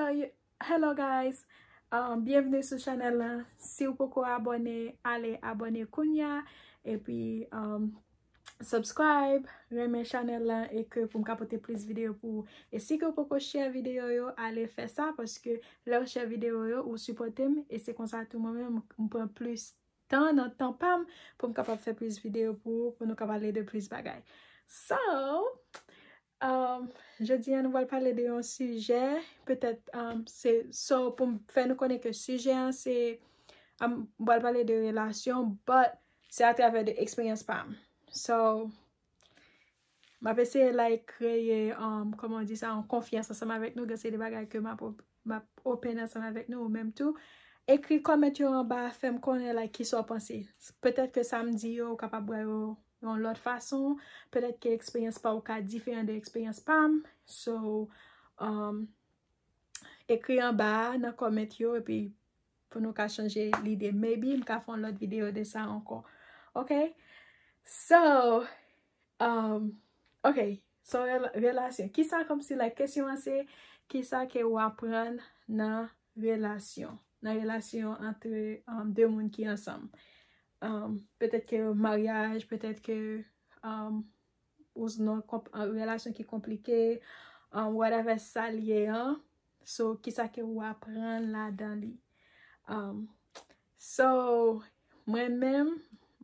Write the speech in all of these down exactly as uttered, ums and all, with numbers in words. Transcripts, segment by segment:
Hello guys, um, byenvni sou chanèl lan. Si w poko abòne, ale abòne kounya. Epi um, subscribe, renmen chanèl lan e ke pou m ka pote plis videyo pou ou. E si ke w poko share videyo yo, ale fè sa paske lè w share videyo yo, ou sipòte m e se konsa tou mwen menm m pran plis tan nan tan pa m pou m kapab fè plis videyo pou ou, pou nou ka pale de plis bagay. So, um, jodi a nou pral pale de yon sijè, petèt um, se so pou m fè nou konnen ke sijè an se um, m pral pale de relasyon, but se atravè de eksperyans pa m. So, m ap eseye like kreye um, kòman di sa, yon konfyans ansanm avèk nou, gen se de bagay ke m ap m ap open ansanm avèk nou, ou menm tou. Ekri comment yo anba, fè m konnen like kisa w panse. Petèt ke sa m di yo ou kapab wè yo yon lòt fason, petèt ke eksperyans pa ou ka diferan de eksperyans pa m. So um, ekri anba a nan comment yo epi pou nou ka chanje lide. Maybe m ka fè yon lòt videyo de sa ankò. Ok? So um, ok, so rela- relasyon. Kisa kòmsi like kesyon an se kisa ke ou aprann nan relasyon, nan relasyon antre um, de moun ki ansanm. Um, petèt ke maryaj, petèt ke um, ou nan relasyon ki konplike, um, whatever sa l ye an. So kisa ke ou aprann ladan li? Um, so mwen menm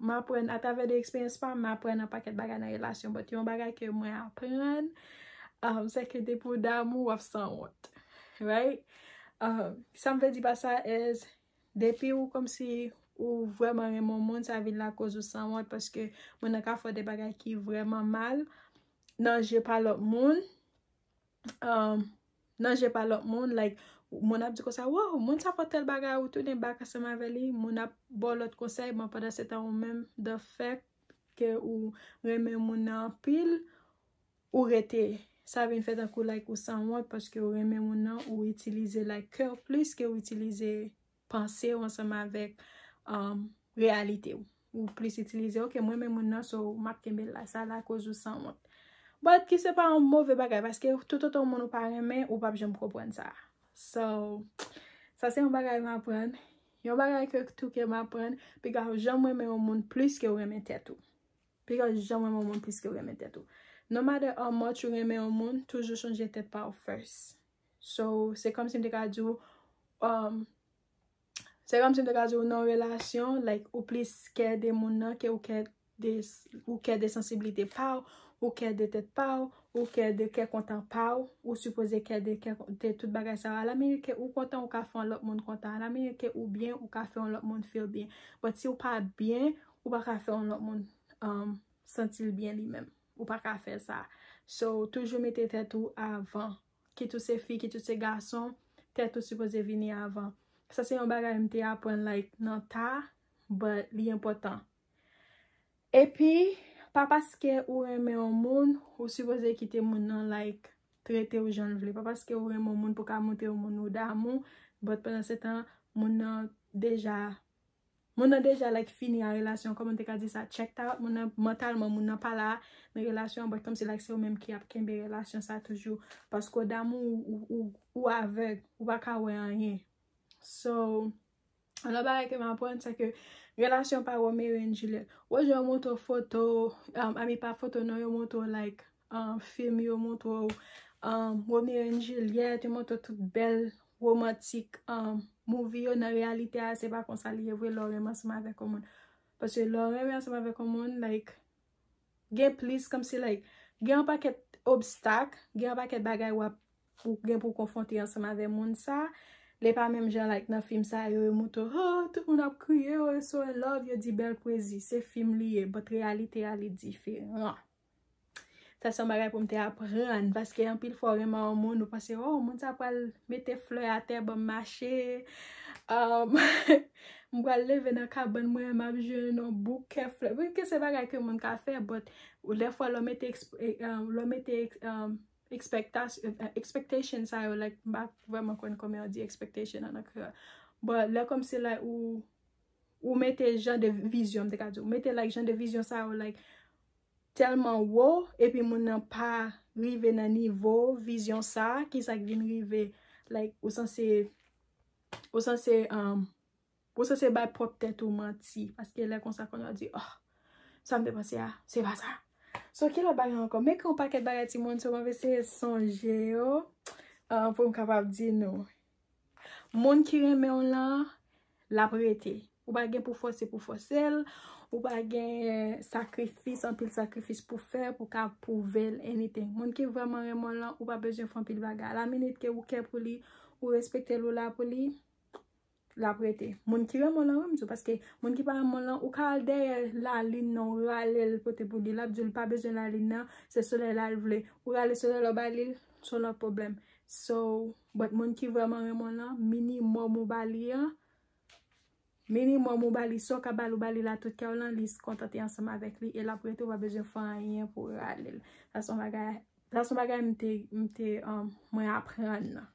m aprann atravè de eksperyans pa m, m aprann an pakèt bagay nan relasyon, but yon bagay ke mwen aprann um, se ke depi w damou w ap sanwont, right? Um, sa m vle di pa sa is depi ou kòmsi ou vrèman renmen yon moun, sa vin lakoz ou sanwont paske moun nan ka fè de bagay ki vrèman mal nan je pa lòt moun. Um, nan je pa lòt moun, like moun ap di konsa, wow, moun sa fè tèl bagay, ou tounen bak ansanm avè li, moun ap ba w lòt konsèy, bon pandan se tan ou menm the fact ke ou renmen moun nan anpil, ou rete, sa vin fè tankou like ou sanwont paske ou renmen moun nan, ou itilize like kè w plis ke ou itilize panse w ansanm avèk um, reyalite w. Ou plis itilize, ok, mwen renmen moun nan, so m ap kenbe l la, sa lakoz ou sanwont. But ki se pa yon move bagay paske toutotan yon moun ou pa renmen, ou p ap janm konprann sa. So sa se yon bagay m aprann. Yon bagay ke tou ke m aprann, piga w janm renmen yon moun plis ke w renmen tèt ou. Piga w janm renmen yon moun plis ke w renmen tèt ou. No matter how much ou renmen yon moun, toujou chonje tèt pa w first. So se kòmsi m te ka di w um, se kòmsi m te ka di w nan relasyon, like ou plis kè de moun nan ke ou kè de ou kè de sansiblite pa w, ou kè de tèt pa w, ou kè de kè kontan pa w, ou sipoze kè de kè de tout bagay sa yo. Alaminit ke ou kontan ou ka fè yon lòt moun kontan, alaminit ke ou byen ou ka fè yon lòt moun feel byen. But si w pa byen, ou pa ka fè yon lòt moun um, santi l byen li menm. Ou pa ka fè sa. So toujou mete tèt ou avan. Kit ou se fi, kit ou se gason, tèt ou sipoze vini avan. Sa se yon bagay m te aprann like nan ta, but li enpòtan. Epi pa paske ou renmen yon moun, ou sipoze kite moun nan like trete w jan l vle. Pa paske ou renmen yon moun pou ka montre yon moun ou damou, but pandan se tan moun nan deja moun nan deja like fini a relasyon, kòman te ka di sa, checked out, moun nan mantalman moun nan pa la nan relasyon an, but kòmsi like se ou menm ki ap kenbe relasyon sa toujou paske w damou, ou, ou, ou avèg, ou pa ka wè anyen. So yon lòt bagay ke m aprann se ke relasyon pa Romeo and Juliet. Ou wè jan yo montre w foto, um, ami pa foto non, yo montre w like um, fim yo montre w um, Romeo and Juliet, yo montre w tout bèl romantik um, movie yo. Nan reyalite a se pa konsa li ye vre lè w renmen ansanm avèk yon moun. Paske lè w renmen ansanm avèk yon moun, like gen plis kòmsi like gen yon pakèt obstak, gen yon pakèt bagay w ap ou gen pou w konfwonte ansanm avè moun sa. Li pa menm jan like nan fim sa yo, yo montre w oh, tout moun ap kriye, oh, yo so in love, yo di bèl pwezi. Se fim li ye, but reyalite a li diferan. Sa se yon bagay pou m te aprann, paske anpil fwa w renmen yon moun, ou panse oh, moun sa pral mete flè atè ban m mache, um, m pral leve nan kabann mwen, m ap jwenn yon bouke flè. Wi ke se bagay ke moun ka fè, but lè fwa lè w mete um, lè w mete um, expectation sa yo, like m pa vrèman konn kòman yo di expectation an nan kreyòl, but lè kòmsi like ou ou mete jan de vizyon, m te ka di ou mete like jan de vizyon sa yo like tèlman wo, epi moun nan pa rive nan nivo vizyon sa, ki sa k vin rive? Like, ou sanse, ou sanse, um, ou sanse bay pwòp tèt ou manti. Paske lè konsa, kounye a w di, oh, sa m te panse a, se pa sa. So, ki lòt bagay ankò? Men gen yon pakèt bagay, timoun, so, m ap eseye sonje yo, uh, pou m kapab di nou. Moun ki renmen w lan, l ap rete. Ou pa gen pou fòse, pou fòse l. Ou pa gen sakrifis, anpil sakrifis pou fè, pou ka pwouve l anything. Moun ki vrèman renmen w lan, ou pa bezwen fè anpil bagay. La minit ke ou kè pou li, ou respekte l, ou la pou li, l ap rete. Moun ki renmen w lan, wi, m di w, paske moun ki pa renmen w lan, ou ka al dèyè lalin nan, ou rale l pote pou li. L ap di w li pa bezwen lalin nan, se solèy la l vle. Ou rale solèy la, ou ba li l, se yon lòt pwoblèm. So, but moun ki vrèman renmen w lan, minimòm ou ba li an, minimòm ou ba li, sa w ka ba l, ou ba li la tout kè w lan, li kontante ansanm avèk li, e l ap rete, ou pa bezwen fè anyen pou rale l. Sa se yon bagay, sa se yon bagay m te, m te, um, mwen aprann nan.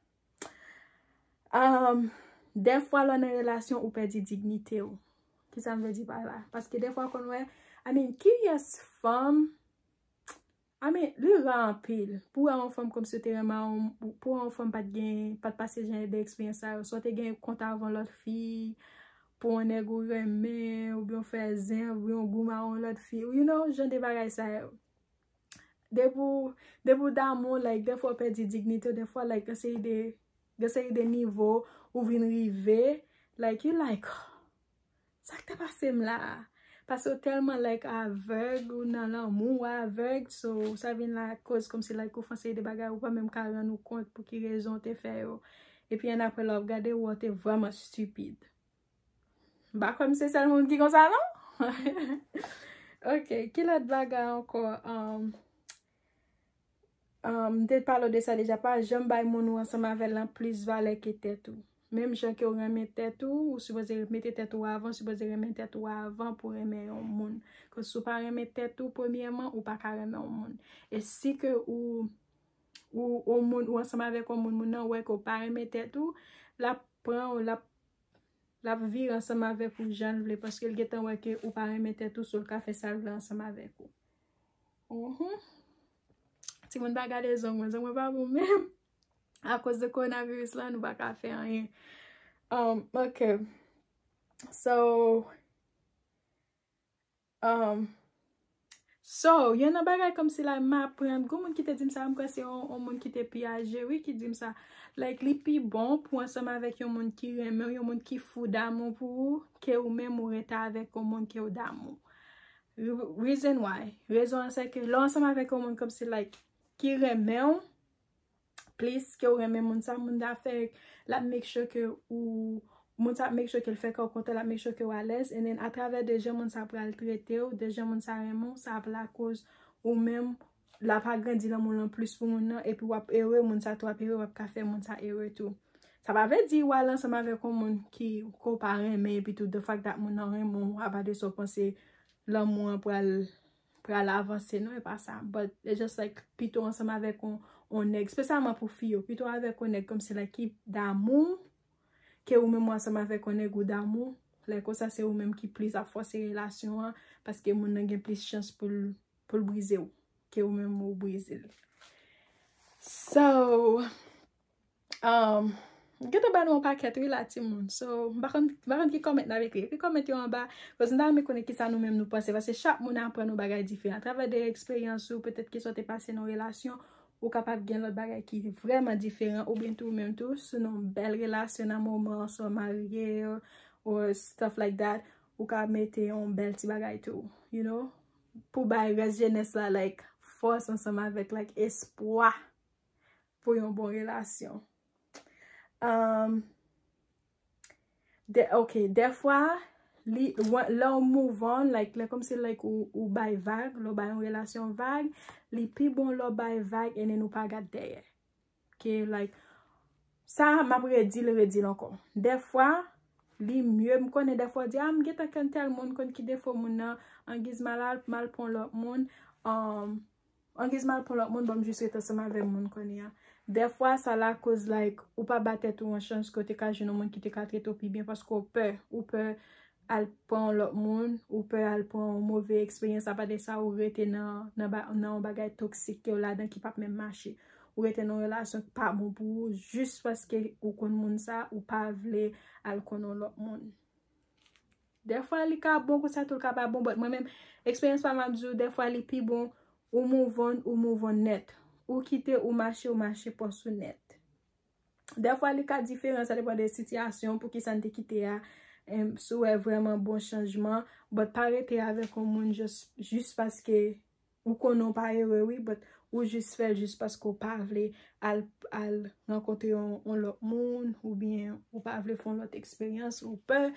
Um, dèfwa lè w nan relasyon, ou pèdi dignite w. Kisa m vle di pa la? Paske dèfwa w konn wè, I mean, kiyès fanm, I mean, li ra anpil. Pou wè yon fanm kòmsi w te renmen a, pou wè yon fanm pa t gen, pa t pase jan de eksperyans sa yo. Swa w te gen kont avè yon lòt fi, pou yon nèg ou renmen, oubyen w fè zen, oubyen w goumen a yon lòt fi. You know, jan de bagay sa yo. Depi w, depi w damou, like, dèfwa w pèdi dignite w, dèfwa, like, gen seri de, gen seri de nivo ou vin rive, like, you like, sa k te pase m la a? Paske w tèlman, like, avèg, ou nan lanmou, ou avèg, so, sa vin lakoz kòmsi, like, ou fè yon seri de bagay, ou pa menm ka rann ou kont pou ki rezon w te fè yo. Epi, annapre, lè w ap gade, ou wè w te vrèman stipid. M pa kwè m se sèl moun ki konsa, non? Ok, ki lòt bagay ankò? Um, um, m te pale w de sa deja, pa janm bay moun ou ansanm avè l lan plis valè ke tèt ou. Menm jan ke w renmen tèt ou, ou sipoze mete tèt ou avan, ou sipoze renmen tèt ou avan pou renmen yon moun. Ke si w pa renmen tèt ou, premyèman, ou pa ka renmen yon moun. E si ke ou, ou, ou moun, ou ansanm avèk yon moun, moun nan wè ke w pa renmen tèt ou, l ap pran w, l ap l ap vire ansanm avèk ou jan l vle, paske l gentan wè ke ou pa renmen tèt ou, so l ka fè sa l vle ansanm avèk ou. Mhm. Timoun pa gade zong mwen, zong mwen pa bon menm. Akoz de kowonaviris la, nou pa ka fè anyen. Um, ok. So, Um, so, yon nan bagay kòmsi la m aprann, gon moun ki te di m sa, m kwè se yon, yon moun ki te pi aje, wi, ki di m sa. Like, li pi bon pou ansanm avèk yon moun ki renmen w, yon moun ki fou damou pou ou, ke ou menm ou rete avèk yon moun ke w damou. Re-, reason why? Rezon an se ke lè w ansanm avèk yon moun kòmsi, like, ki renmen w, plis ke w renmen moun sa, moun sa fè, l ap make sure ke ou, moun sa ap make sure ke l fè kè w kontan, l ap make sure ke w alèz, and then atravè de jan moun sa pral trete w, de jan moun sa renmen w, sa ap lakoz ou menm, l ap agrandi lanmou w lan plis pou moun nan, epi w ap ere, moun sa tou ap ere, w ap ka fè moun sa ere tou. Sa pa vle di w al ansanm avèk yon moun ki, ke w pa renmen, epi tou, the fact that moun nan renmen w, apa de sa w panse lanmou an pral pral avanse, non, e pa sa. But it's just like, pito ansanm avèk on, on nèg, espesyalman pou fi yo, pito avèk on nèg kòmsi, like, ki damou, ke ou menm ou ansanm avèk on nèg ou damou, like, konsa se ou menm ki plis ap fòse relasyon an, paske moun nan gen plis chans pou l, pou l brize w, ke ou menm ou brize l. So, Um, m gentan ba nou yon pakèt, wi, la, timoun. So, m pa konn, m pa konn ki kòmant n ap ekri. Ekri kòmant yo anba, koz m ta renmen konnen kisa nou menm nou panse, paske chak moun aprann yon bagay diferan. Atravè de eksperyans ou, petèt kisa w te pase nan relasyon, ou kapab gen lòt bagay ki vrèman diferan, oubyen tou, ou menm tou, si w nan yon bèl relasyon nan moman an, swa w marye, or stuff like that, ou ka mete yon bèl ti bagay tou, you know, pou bay rès jenès la, like, fòs ansanm avèk, like, espwa pou yon bon relasyon. Um, de, ok, dèfwa, li, lè, lè w move on, like, lè kòmsi, like, ou, ou bay vag, lè w bay yon relasyon vag, li pi bon lè w bay vag, and then ou pa gad dèyè. Ke, like, sa, m ap redi l, redi l ankò. Dèfwa, li mye, m konnen dèfwa w di, ah, m gentan konn tèl moun, konn ki defo moun nan, angiz m al, m al pran lòt moun, um, angiz m al pran lòt moun, ban m jis ret ansanm avè moun kounye a. Dèfwa, sa lakoz, like, ou pa ba tèt ou yon chans ke w te ka jwenn yon moun ki te ka trete w pi byen paske w pè. Ou pè al pran yon lòt moun, ou pè al pran yon move eksperyans, apa de sa, ou rete nan, nan, ba- nan yon bagay toksik ke w ladan ki p ap menm mache. ou rete nan yon relasyon ki pa bon pou ou, jis paske ou konn moun sa, ou pa vle al konn yon lòt moun. Dèfwa li ka bon konsa tou, li ka pa bon, but mwen menm, eksperyans pa m ap di w, dèfwa li pi bon, ou move on, ou move on nèt. Ou kite, ou mache, ou mache pòs ou nèt. Dèfwa li ka diferan, sa depann de sitiyasyon, pou ki sa n te kite a, em, si w wè vrèman bon chanjman, but pa rete avèk yon moun jis, jis paske ou konnen w pa ere wi, but ou jis fè l jis paske w pa vle al, al rankontre yon, yon lòt moun, oubyen ou pa vle fè yon lòt eksperyans, ou pè,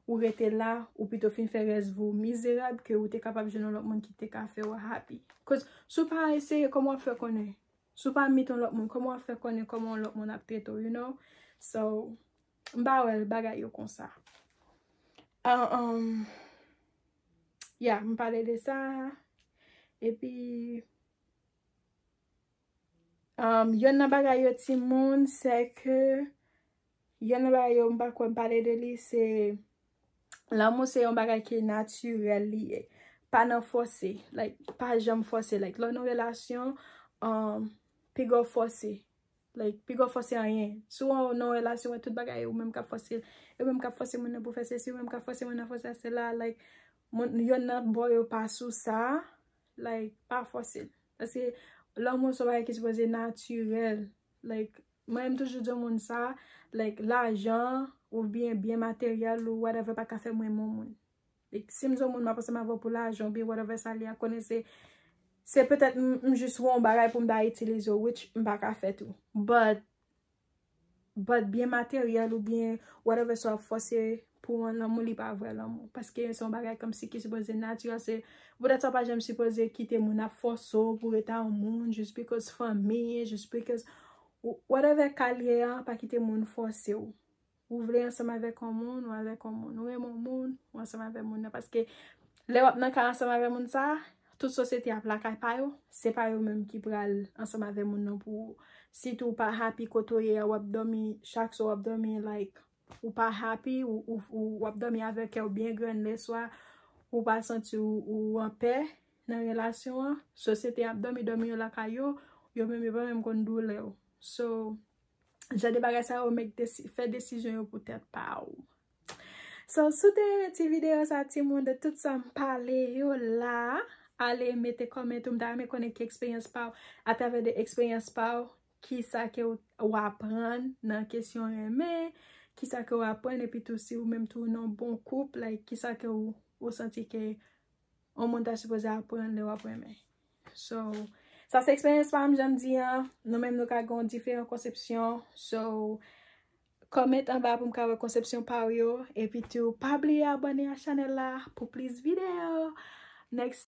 ou rete la, ou pito fin fè rès vi w mizerab ke ou te kapab jwenn yon lòt moun ki te ka fè w happy. Cause si w pa eseye, kòman w ap fè konnen? Si w pa meet yon lòt moun, kòman w ap fè konnen kòman yon lòt moun ap trete w, you know? So, m pa wè bagay yo konsa. Ah, um, yeah, m pale de sa. Epi, um, yonn nan bagay yo, timoun, se ke yonn nan bagay yo, m pa kwè m pale de li, se lanmou se yon bagay ki natirèl li ye. Pa nan fòse, like, pa janm fòse. Like, lè w nan relasyon, um, piga w fòse. Like, piga w fòse anyen. Si w nan yon relasyon, wè tout bagay, ou menm k ap fòse, ou menm k ap fòse moun nan pou fè sesi, ou menm k ap fòse moun nan fòse sela, like, moun, yonn nan bò yo pa sou sa, like, pa fòse l. Paske lanmou se yon bagay ki sipoze natirèl. Like, mwen, m toujou di yon moun sa, like, lajan oubyen byen materyèl ou whatever pa ka fè m renmen yon moun. Like, si m di yon moun m ap ansanm avè w pou lajan oubyen whatever sa li a, konnen se, se petèt m, m jis wè yon bagay pou m ta itilize w, which m pa ka fè tou. But, but byen materyèl oubyen whatever sa w ap fòse pou yon lanmou, li pa vrè lanmou. Paske se yon bagay kòmsi ki sipoze natirèl, se poutèt sa w pa janm sipoze kite moun ap fòse w pou rete a yon moun, just because fanmi, just because whatever ka l ye a, pa kite moun fòse w. Ou vle ansanm avèk yon moun, ou avèk yon moun. Ou renmen yon moun, ou ansanm avèk moun nan. Paske lè w ap nan kay ansanm avèk moun sa, tout sosyete ap lakay pa yo, se pa yo menm ki pral ansanm avèk moun nan pou ou. Sitou w pa happy kote w ye a, w ap dòmi, chak swa w ap dòmi, like, ou pa happy, ou, ou, ou, w ap dòmi avèk kè w byen grenn lèswa, ou pa santi w, ou anpè nan relasyon an. Sosyete ap dòmi, dòmi yo lakay yo, yo menm yo pa menm konn doulè w. So, jan de bagay sa yo, make desi-, fè desizyon yo pou tèt pa w. So, si w te renmen ti videyo sa, timoun, de tout sa m pale yo la, ale mete kòmantè w, m ta renmen konnen ki eksperyans pa w, atravè de eksperyans pa w, kisa ke w, w aprann nan kesyon renmen, kisa ke w aprann, epi tou si ou menm tou nan bon koup, like, kisa ke w, ou santi ke yon moun ta sipoze aprann lè w ap renmen. So, sa se eksperyans pa m, jan m di an, nou menm nou ka gen yon diferan konsepsyon. So, kòmante anba pou m ka wè konsepsyon pa w yo. Epi tou, pa bliye abòne a chanèl la pou plis videyo. Next